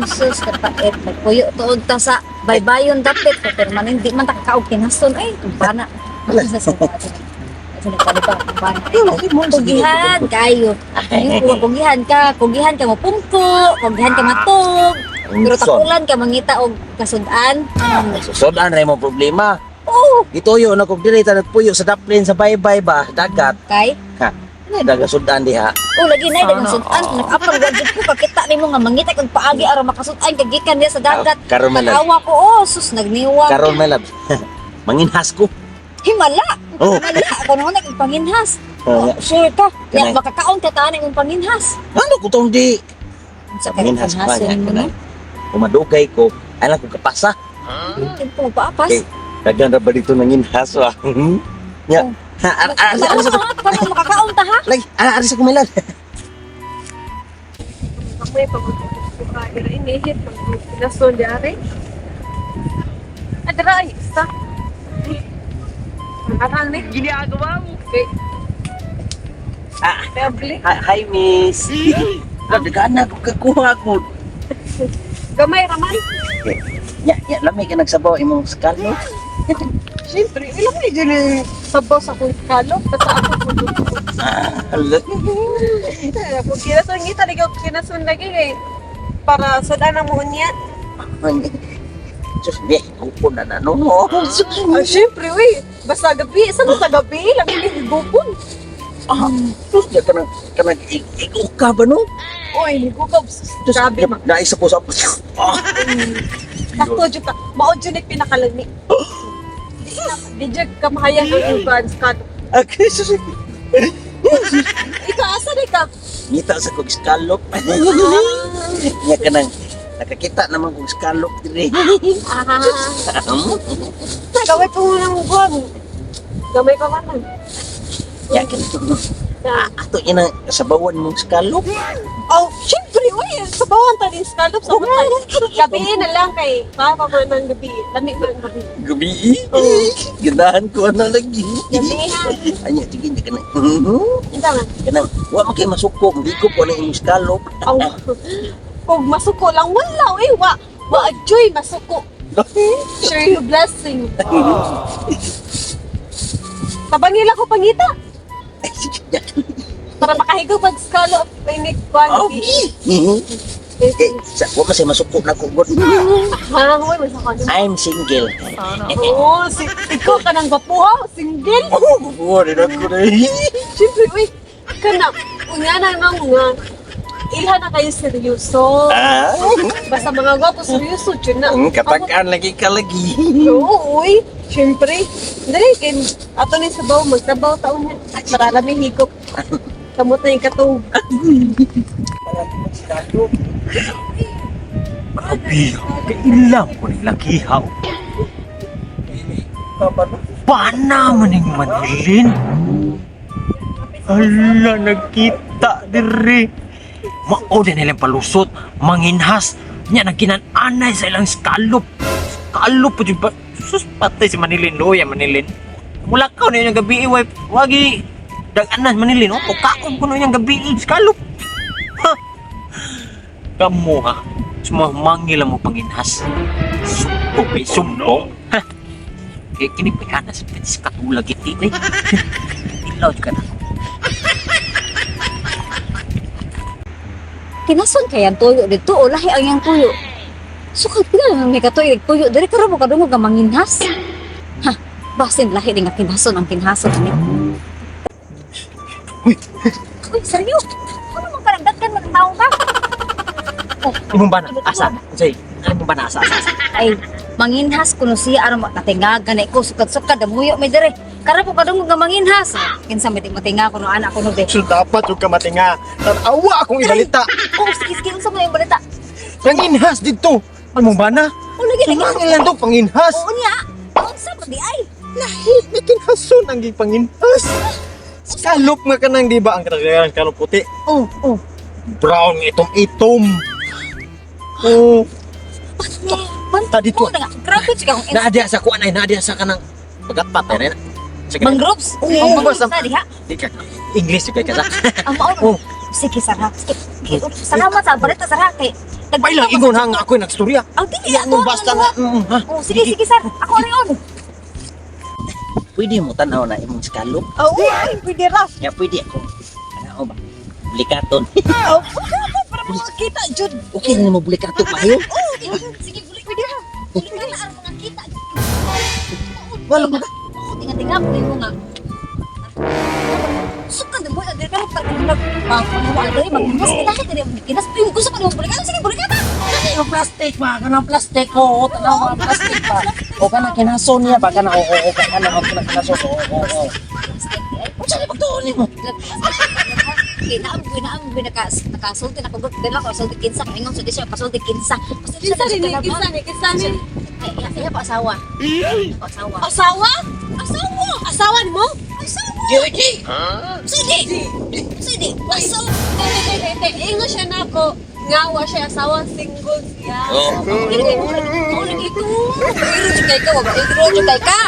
Sus, kapait. Nagpuyo tuod ta sa baybayon dapit. Pero man hindi man takakaog kinason. Ay, kumpana. Sa sa nagpalipa, kumpana. Kugihan kayo. Ay, kugihan ka mo pungko, kugihan ka matog. Pero takulan ka mangita og kasudan. Sudan ra mo problema. Oh, Gituyo na kog diri ta nagpuyo sa daplin sa baybay ba, dagat. kay. Ha. Ano daga sudan diha? Oh, lagi na dagang sudan. Nag-apang wa jud ko kakita nimo nga mangita kag paagi aron makasudan kag gikan niya sa dagat. Karon man lab. Tanawa ko, oh, sus, nagniwa. Karon man lab. Manginhas ko. Himala. Oh. Himala. Ako naman nagpanginhas. Oh, Oh, sure ka. Kanay. Ya, makakaon ka tanan imong panginhas. Ano ko tong di? Sa Manginhas pa panginhason niya mo, kanay. no? Umadugay ko, alam ko kapasa. Hindi po magpaapas. Okay. Daghan ra ba dito nanginhas wa? Nya. Oh. Ha, ar ar ar Ano ka para makakaon ta ha? lagi, ar ar sa kumilan. Amoy pagkukuha ka ira inihit pag pinason diari. Adra ay isa. Arang ni ginagawa mo. Okay. Ah. Feble. Hi, hi miss. Lab, daghan na ko kakuha ko. Gamay raman. Nya, nya lami ka nagsabaw imong skalo. Siyempre, ilang ni dyan yung sabaw sa akong kalok, basta ako po. Hala. Kung kinason ngita, lagi ako kinason lagi eh. Para sa dana mo niya. Sus, be, gupon na na no. No. Sus. Ah, siyempre, uy. Basta gabi, saan sa gabi? Lagi ni gupon. Ah, sus, di ka nang kanang iguka ba no? Uy, nigukab. Sus, Grabe, ma. naisa ko sa Ah. Sakto dyan ka. Mao dyan yung pinakalami. Di dyan ka mahayag ang advance ka. Okay, sus. Ikaw, asa ni ka? Ngita sa kog scallop. Nya kanang nakakita naman kog scallop dire. Ah. Gamay pa mo ng buwan. Gamay pa man lang. Nya kanang ato ina sabawan mong scallop. Oh, syempre, uy, sabawan ta din scallop sa mga. Gabi na lang kay papa man ng gabi. Lami man ang gabi. Gabi. Ganahan ko na lagi. Gabi ha. Anya sige nya kanang. Ito man. Kanang wa man kay masuko, ko po na imong scallop. Oh. Kung masuko lang, wala, uy, wa. Wa, joy, masuko. Share your blessing. Tabangila ko pangita. Ay, sige, nya. Para makahigaw pag scallop, may Oh, quality. Eh, sa, wa man say masuko na ko god. Ha, uy, masako. I'm single. Oo, si, ikaw ka ng bapuha, single. Oh, bubuha rin ako na. Siyempre, uy, kana, unya na nang nga. Ilha na kayo seryoso. Ah, Basta mga gwapo seryoso, yun na. ang katagaan lagi ka lagi. Oo, uy, siyempre. Dali, kay, ato ni sabaw, magsabaw taon na. Marami higop. Kamot na yung katog. Grabe, kailang ko ning lakihaw. Pana man ning Manilin. Hala, nagkita diri. Mao din nilang palusot, manginhas. Nya nagkinananay sa ilang scallop. Scallop po ba? Sus, patay si Manilin. Loya, Manilin. Mulakaw na yung gabi, eh, wife. Wagi, daganan Manilin. Oh, kaon ko na yung gabi, eh, scallop. Ha? Kamu ha, semua mangil mo panginhas. Sumpong eh, sumpong. Ha? Kaya kini pihana sa pits katulag iti eh. Ilaw ka na. Kinason kay ang tuyo dito o lahi ang iyang tuyo. Sukad pila naman may katuyo tuyo diri karon mo kadungog nga manginhas. Ha, basin lahi din nga kinason ang kinhason ani. Uy. Uy, seryo? Ano man ka nagdatkan man ang tao ka? Oh, Imong bana, asa? Unsay? Imong bana, asa, asa, asa. Ay manginhas kuno siya aron makatingaga na ko sukad-sukad damuyo may dire. Karon po kadungog nga manginhas. Kinsa may matinga kuno anak kuno be. So dapat yung kamatinga. Tanawa akong ibalita. Oh, sige sige unsa man yung balita? Panginhas dito. Anong bana? Oh, lagi lagi. Sumangil lang to, panginhas. Oo niya. Unsa man di ay? Lahi, may kinhason ang gipanginhas. Scallop nga kanang di ba ang katagaran scallop puti? Oh. Brown itom-itom. Oh, Banta Ta dito. na nga. Grabe chika kung Naadya sa kuan ay naadya sa kanang pagatpat ay na. Sige. Mangroves. Oo, Ang mangroves basta- na diha. Di ka English ka sa. Ang mao. Oh. Sige, sir ha. Sige. Salamat sa balita, sir ha. Kay Bay lang ingon ha nga ako'y nagstorya. Aw, dili Iya ato mo basta nga. Ha. Oh, sige, sige, sir. Ako rin on. Pwede mo tanaw na imong scallop. Oo, ay, pwede ra. Ya pwede ako. Ano ba? Bulikaton. Oh, para makakita, Jud. Okay na mo bulikato pa ayo. Oh, sige, bulik. Pwede ha. Bulik na aron mga kita. Wala mo. Oh, tinga-tinga mo mo nga. Sukan mo diri ka pag pag diri magmas kita ka diri kinas gusto ko nimo bulik. Sige, bulik ka. Kani yung plastic ba? Kanang plastic ko. Tanaw ang plastic ba? O kana kinaso niya ba kana oo oo kana o kana kinaso oo oo. oo. Unsa ni pagtuon nimo? Kinaam kinaam nakasulti na ko dili ko sulti kinsa ingon sa siya pasulti kinsa. Kinsa ni, kinsa ni, kinsa ni. Iya pa asawa. Iya pa asawa. Asawa? Asawa. Asawa ni mo? Asawa. Joji. Sige. Sige. Asawa. Te, te, te, te. Ingon siya na ako. Ngawa siya, asawa, single siya. Oh. Ito. Iro jud kay ka, wa ba? Iro jud kay ka.